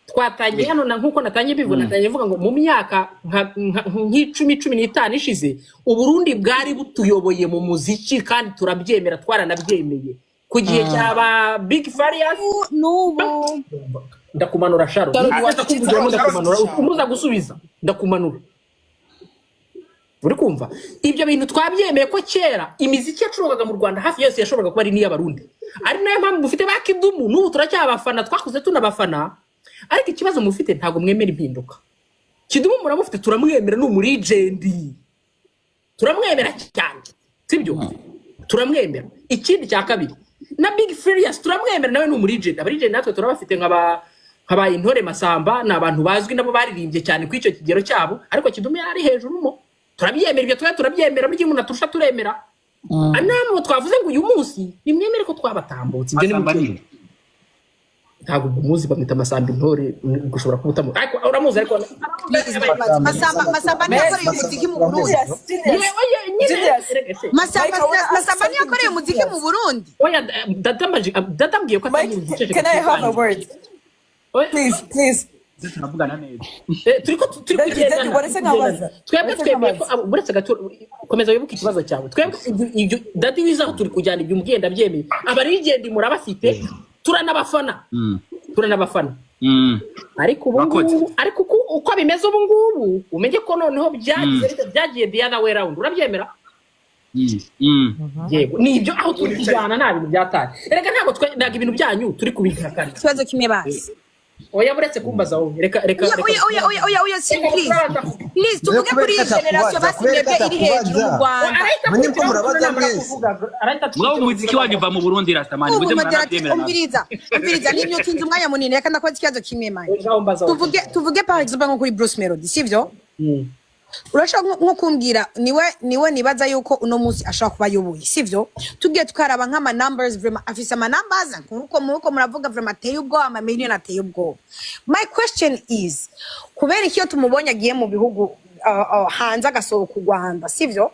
Twatangiye hano na nkuko natangiye bivuga, natangiye mvuga ngo mu myaka nk'icumi, 15 ishize, Uburundi bwari butuyoboye mu muziki, kandi turabyemera, twaranabyemeye ku gihe cya ba Big Farious. N'ubu. Ndakumanura, Sharo. Sharo, Neza wacecetse kuvugiramo, aho. ndakumanura umuza gusubiza, ndakumanura. Uri kumva, ibyo bintu twabyemeye ko kera imiziki yacurwaga mu Rwanda hafi yose yashoboraga kuba ari n'iy'Abarundi, ari nayo mpamvu mufite ba Kidumu. N'ubu turacyabafana, twakuze tunabafana, ariko ikibazo mufite, ntabwo mwemera impinduka. Kidumu muramufite, turamwemera, ni umulegend, turamwemera cyane, sibyo? Turamwemera. Ikindi cya kabiri, na Big Farious turamwemera, nawe ni umulegend. Abalegend natwe turabafite, nk'aba Intore Masamba, ni abantu bazwi, nabo baririmbye cyane kuri icyo kigero cyabo, ariko Kidumu yari ari hejuru mo. Turabyemera ibyo, tuba turabyemera. Burya umuntu aturusha turemera. Namwe twavuze ngo uyu munsi nimwemere ko twabatambutse, ibyo ni Masamba mucyo. ni Ntabwo umuzi, bamwita Masamba Intore, ushobora kuba utamuzi, ariko uramuzi, ariko Please, Masamba, Masamba niyo yakoreye umuziki mu Burundi. Genius. Yewe, nyine. Genius. Masamba. Mike, I wanna ask Masamba niyo something yakoreye to umuziki Genius. mu Burundi. Oya, data data ambwiye ko Mike, atamuzi. Ceceka. can I have a word? Oya. Please, please. Turavugana neza. Turiko turi Daddy, kugendana, Daddy, waretse turi kugendana. nkabaza. Twebwe Waretse twemeye ko nkabaza. Uretse gato, komeza wibuke ikibazo cyawe. Twebwe ibyo dadi wiza aho turi kujyana, ibyo umubwiye ndabyemeye. Abalegend murabafite, turanabafana, turanabafana, ariko ubu Urakoze. ngubu, ariko uko bimeze ubu ngubu, umenye ko noneho byagize byagiye the other way round. Urabyemera? Yego, ni ibyo aho turi kujyana, nta bintu byataye. Erega ntabwo ibintu byanyu turi kubihakana. Ikibazo kimwe basi. Oya, buretse kumbaza wowe, reka, reka. Oya. Reka. Oya, oya, oya, oya, oya, si, please, please, tuvuge Kubera kuri iyi ko generation atakubaza, basi kubera ko mwebwe iri hejuru mu atakubaza. Rwanda. Arahita Mwenye mko akurikiraho, murabaza namara mwese. kuvuga, arahita Mugabo umuziki wanyu uva mu Burundi, Rastamani, Ubu muze moderator, muranabyemera namwe. umviriza, umviriza, nimyutinze umwanya munini. Reka ndakubaza ikibazo kimwe, Mike. Ngaho mbaza wowe. Tuvuge par exemple nko kuri Bruce Melody, sivyo? Urashobora nko kumbwira, niwe nibaza yuko uno munsi ashobora kuba ayoboye, sivyo? Tugiye tukaraba nk'ama numbers, vraiment afise ama numbers nkuko muravuga, vraiment ateye ubwoba, ama million ateye ubwoba. My question is, kubera iki iyo tumubonye agiye mu bihugu hanze, agasohoka u Rwanda, sivyo,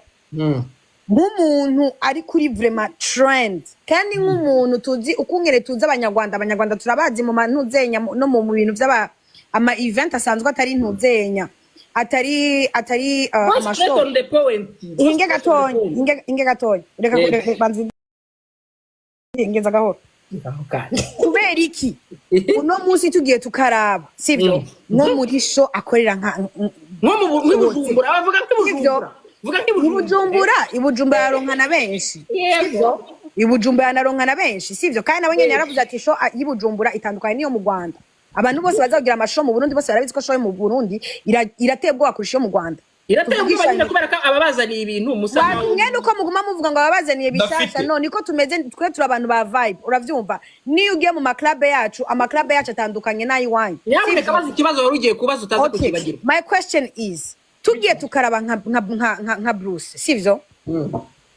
nk'umuntu ari kuri vraiment trend, kandi nk'umuntu tuzi ukungere, tuzi Abanyarwanda, turabazi mu mantuzenya no mu bintu by'aba ama event asanzwe, atari ntuzenya, atari Go straight amashow. on the point. Go Inge straight on the gatonya. point. Inge gatonya, reka. Yego. Banza ingeza gahoro. Ngaho kandi. Kubera iki uno munsi tugiye tukaraba, sivyo, nko muri show akorera nka Nko mu nk'i Bujumbura, bavuga nk'i Bujumbura, vuga nk'i Bujumbura. Ibujumbura, Ibujumbura yaronka na benshi. Ibujumbura yanaronka na benshi, sivyo? Kandi nawe nyene yaravuze ati show y'Ibujumbura itandukanye n'iyo mu Rwanda. Abantu bose bazagira amashow mu Burundi, bose barabizi ko show yo mu Burundi irateye ubwoba kurusha iyo mu Rwanda. Irateye ubwoba nyine, kubera ko ababazaniye ibintu musa nkaho Mwene uko muguma muvuga ngo ababazaniye bishasha. Ndafite. No niko tumeze, twe turi abantu ba vibe, uravyumva? Niyo ugiye mu maklabe yacu, amaklabe yacu atandukanye n'ayiwanyu. Nyamuneka baza ikibazo wari ugiye kubaza, utaza Okay. kukibagirwa. My question is, tugiye tukaraba nka Bruce, sivyo?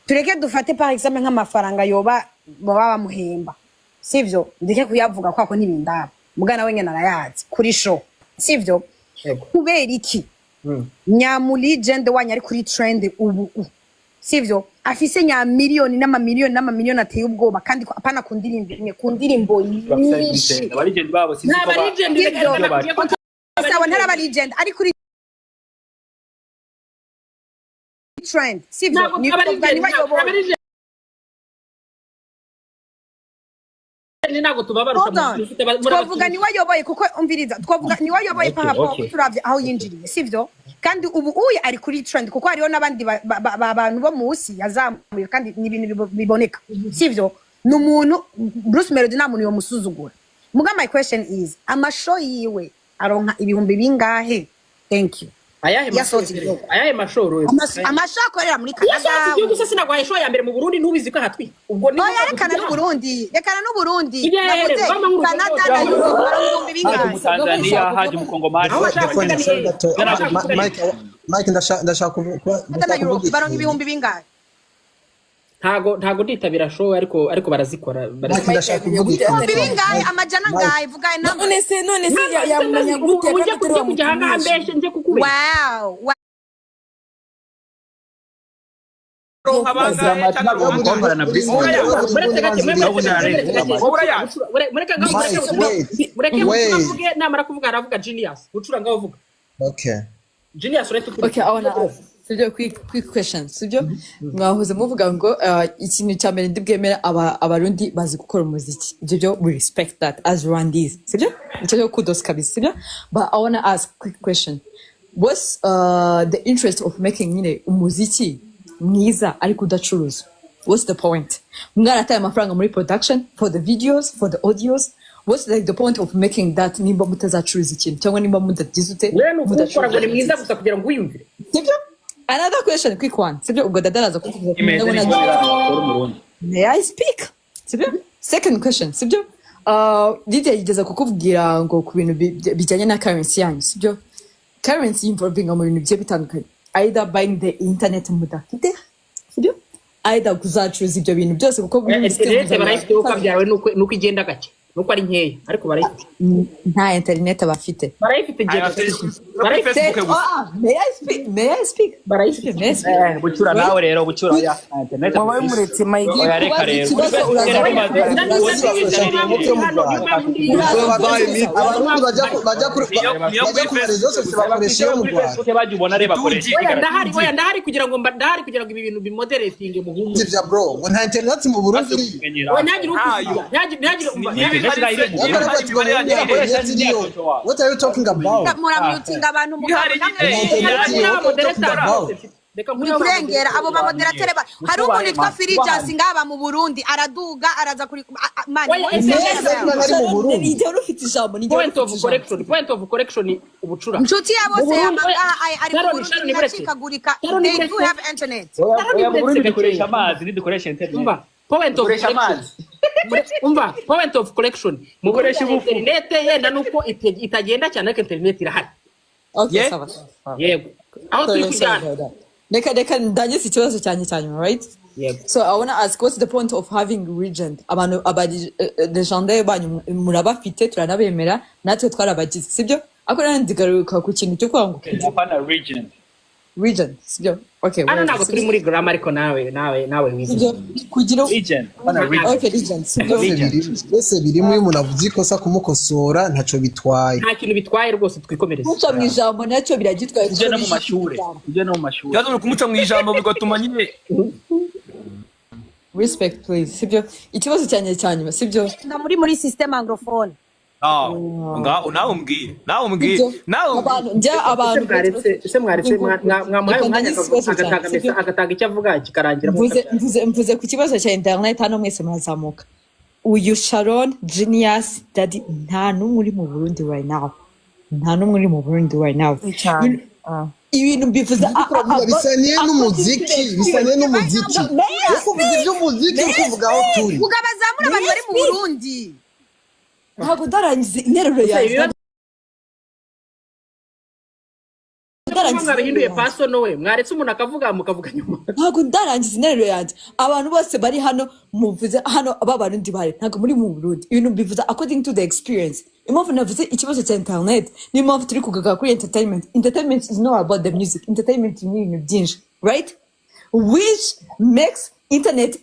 Tureke dufate par exemple nk'amafaranga yoba baba bamuhemba, sivyo? Ndeke kuyavuga kwako ntibindaba, mugana we nyene arayazi kuri show, sivyo? Yego. Kubera iki nyamu legend wanyu ari kuri trend ubu sivyo, afise nya miliyoni n'amamiliyoni n'amamiliyoni ateye ubwoba, kandi apana ku ndirimbo imwe, ku ndirimbo nyinshi? Abalegend babo sinzi Nta ko balegend. Sivyo. Reka ko Sawa, ntaraba legend, ari kuri trend, sivyo? Ntabwo Ni abalegend niwe ntabwo ayoboye. Abalegend ntabwo tubabarusha. Hold on. Mufite muri Twavuga niwe ayoboye, kuko umviriza, twavuga niwe ayoboye par rapport turavye aho yinjiriye, sivyo? Kandi ubu uyu ari kuri trend, kuko hariho n'abandi bantu bo musi yazamuye, kandi ni ibintu biboneka, sivyo? Ni umuntu, Bruce Melody, nta muntu yomusuzugura. Muga my question is, amashow yiwe aronka ibihumbi bingahe? Thank you. Ayahe Yasohotse mashoro? igihugu. Ayahe mashoro? Amashow akorera muri Yasohotse Canada. igihugu se? Sinaguhaye show ya mbere mu Burundi, ntubizi ko ahatwika ubwo ni Oya, rekana n'Uburundi, rekana n'Uburundi. Tujye Navuze here, mama nkuru. Canada na Europe, aronka ibihumbi Haje bingahe? mu Tanzania, haje mu Kongomani. Aho bashaka Telefone, kuvuga ni sorry hehe? gato. Aho bashaka kuvuga ni Mike, Mike, ndashaka Canada na ndashaka Europe kuvuga baronka ikintu. ibihumbi bingahe? Ntago nditabira show, ariko barazikora, Mike, barazikora. ndashaka kuvuga Mike, ikintu. Ibihumbi bingahe? Amajana angahe? Vuga number. None se yamumenya gute Ubu kandi njye atari kujya kujya ahangaha wamutumisha? mbeshe nje kukubeshya. Wow. Aronka bangahe Drama cyangwa ntabwo aronka mukompara na angahe? Bruce Wowe Melody. urayazi. Muretse gake, Nawe muretse ubundi gake, muretse gake. Wowe urayazi. Mureke ngaho, mureke Mike, Bucura. wait. Mureke Wait. Bucura avuge, namara kuvuga aravuga Genius. Bucura ngaho uvuga. Okay. Genius, uretse ukuri. Okay, I wanna ask. Sibyo, quick question. Sibyo? Mwahoze muvuga ngo ikintu cya mbere ndi bwemera, Abarundi bazi gukora umuziki. Ibyo byo we respect that as Rwandese. Sibyo? Icyo cyo kudos kabisa, sibyo? But I wanna ask quick question. What's the interest of making nyine umuziki mwiza ariko udacuruza? What's the point? Mwarataye amafaranga muri production, for the videos, for the audios. What's like the point of making that nimba mutazacuruza ikintu cyangwa nimba mudagize ute, Wewe ni ukuwukora ngo ni mudacuruza? mwiza gusa kugira ngo wiyumvire. Sibyo? Another question, quick one. Sibyo? Ubwo dada araza kutuvuga. Imeze Ndabona. niko bakora umurundi. May I speak? Sibyo? Second question, sibyo? Lydia yigeze kukubwira ngo ku bintu bijyanye na currency yanyu, sibyo? Currency involving mu bintu bigiye bitandukanye. Either buying the internet mudafite, sibyo? Either kuzacuruza ibyo bintu byose kuko muri system Internet barayifite, uko byawe nuko igenda gake, nuko ari nkeya, ariko barayifite. Nta internet bafite. Barayifite Aya, genda. kuri Barayifite. Facebook gusa. Ah, may I speak? May I speak? Barayifite. May I speak? Eh, Bucura, nawe rero Bucura ya internet. Wabaye umuretse, Mike. Oya, reka Kubaza rero. ikibazo, uraza Abarundi bajya kuri Niyo bajya kuri ku marezo Facebook. yose bakoresha iyo mu Kuri Rwanda. Facebook bajya ubona reba bakoresha. Oya, ndahari, oya, ndahari kugira ngo ndahari kugira ngo ibi bintu bimoderatinge muhumure. Ivya bro, ngo nta internet mu Burundi iriyo. Oya, ntihagire Ntayo. ukuvuga, ntihagire umva, Niba ntihagire hari Ariko aravuga ati ngo imibare mu Burundi yanjye nta internet iriyo. What are you talking about? Muramutinga abantu Ihari mugabo nyine. namwe. Internet iriyo, what are you talking about? Reka Muri nkureho. kurengera abo bamoderatere hari umuntu witwa Firijasi ngaba mu Burundi, araduga araza kuri man. Oya, Niba nari mu Burundi. Ni igihe wari ufite ijambo, ni igihe wari Point of ufite ijambo. correction, point of correction, Ubucura. Inshuti ya bose Mu Burundi, yamagaha ari mu Sharon, Burundi Sharon, buretse. biracikagurika. Sharon, They do buretse. have internet. Oya, mu Burundi dukoresha amazi, ntidukoresha internet. Umva, point of Dukoresha correction. amazi. Umva, point of correction, mu Dukoresha Burundi ubufu. internet yenda nuko itagenda cyane, ariko internet irahari. Okay, Yeah. sawa. Yego, aho turi Sorry, sorry kujyana. about that. Reka ndangize ikibazo cyanjye cya nyuma, right? Yego. So I wanna ask, what's the point of having legend? Abantu aba legende banyu murabafite, turanabemera, natwe twarabagize, sibyo? Ariko nanone ndigaruka ku kintu cyo kuvuga ngo Hapana region. region, sibyo? Okay, Hano whatever, ntabwo turi sibyo? muri grammar, ariko nawe wize. Sibyo? Kugira Region. Hapana region. Okay, legend, sibyo? Byose birimo, byose birimo. Iyo umuntu avuze ikosa, kumukosora ntaco bitwaye. Nta kintu bitwaye rwose, twikomereze. Guca mu ijambo nacyo biragitwaye. Tujye no mu mashure. Tujye no mu mashure. Ikibazo ni ukumuca mu ijambo bigatuma nyine Respect please, sibyo? Ikibazo cyanjye cya nyuma, sibyo? Nga muri system anglophone. Ah, ngaho nawe umbwire, nawe umbwire, Sibyo? nawe umbwire. Abantu njya abantu Ese mwaretse mwamuhaye Reka umwanya ndangize ikibazo agatanga cyanjye, sibyo? agatanga icyo avuga kikarangira. Mvuze ku kibazo cya internet hano, mwese murazamuka. Uyu Sharon, Genius, Daddy, nta n'umwe uri mu Burundi right now, nta n'umwe uri mu Burundi right now. Cyane. Ah. Ibintu mbivuze Uravuga bisaniye n'umuziki, bisaniye n'umuziki. Yo kuvuga iby'umuziki, uri kuvuga aho turi. Vuga bazamura abantu bari mu Burundi. Ntabwo ndarangiza interuro yanjye. Ibibazo Ndarangiza mwabihinduye interuro yanjye. personal, we mwaretse umuntu akavuga, mukavuga nyuma. Ntabwo ndarangiza interuro yanjye. Abantu bose bari hano muvuze hano b'Abarundi bahari, ntabwo muri mu Burundi. Ibintu mbivuze according to the experience. Impamvu navuze ikibazo cya internet, niyo mpamvu turi kugaruka kuri entertainment. Entertainment is not about the music, entertainment ni ibintu byinshi, right? Which makes internet